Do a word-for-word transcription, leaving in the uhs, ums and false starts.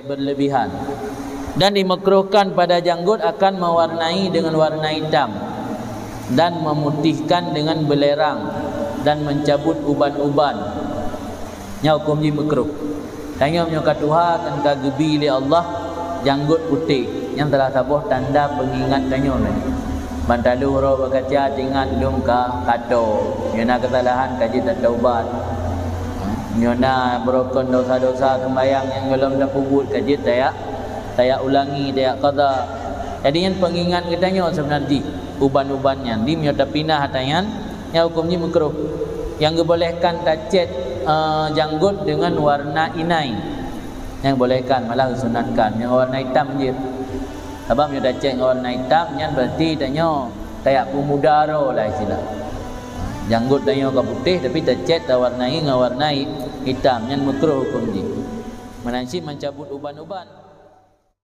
berlebihan. Dan dimakruhkan pada janggut akan mewarnai dengan warna hitam dan memutihkan dengan belerang dan mencabut uban-uban. Nyan huköm jih makruh. Tanyoe meunyoe ka tuha dan ka geubi lé Allah janggut putéh, nyan salah saboh tanda peungingat tanyoe nyan. Ban taloh uroe bak kaca teuingat lôn ka kato, meunyoe na keusalahan ka jeuet tataubat. Meunyoe na beurukon desya-desya seumbahyang nyang gohlom tapeubuet ka jeuet tajak, tajak ulangi, tajak qadha. Jadi nyan peungingat geutanyoe seubeuna jih uban-uban nyan. Di meunyoe tapinah ata nyan, nyan huköm jih makruh. Nyang geubolehkan tacét, eh, janggut deungon warna inai. Nyang geubolehkan, malah geusunatkan nyang warna itam jeuet. Sabab meunyoe tacét ngon warna itam, nyan berarti tanyoe tajak peumuda droe lah istilah. Janggut tanyoe ka putéh tapi tacét tawarnai ngon warna itam, nyan makruh huköm jih. Meunan cit mencabut uban-uban.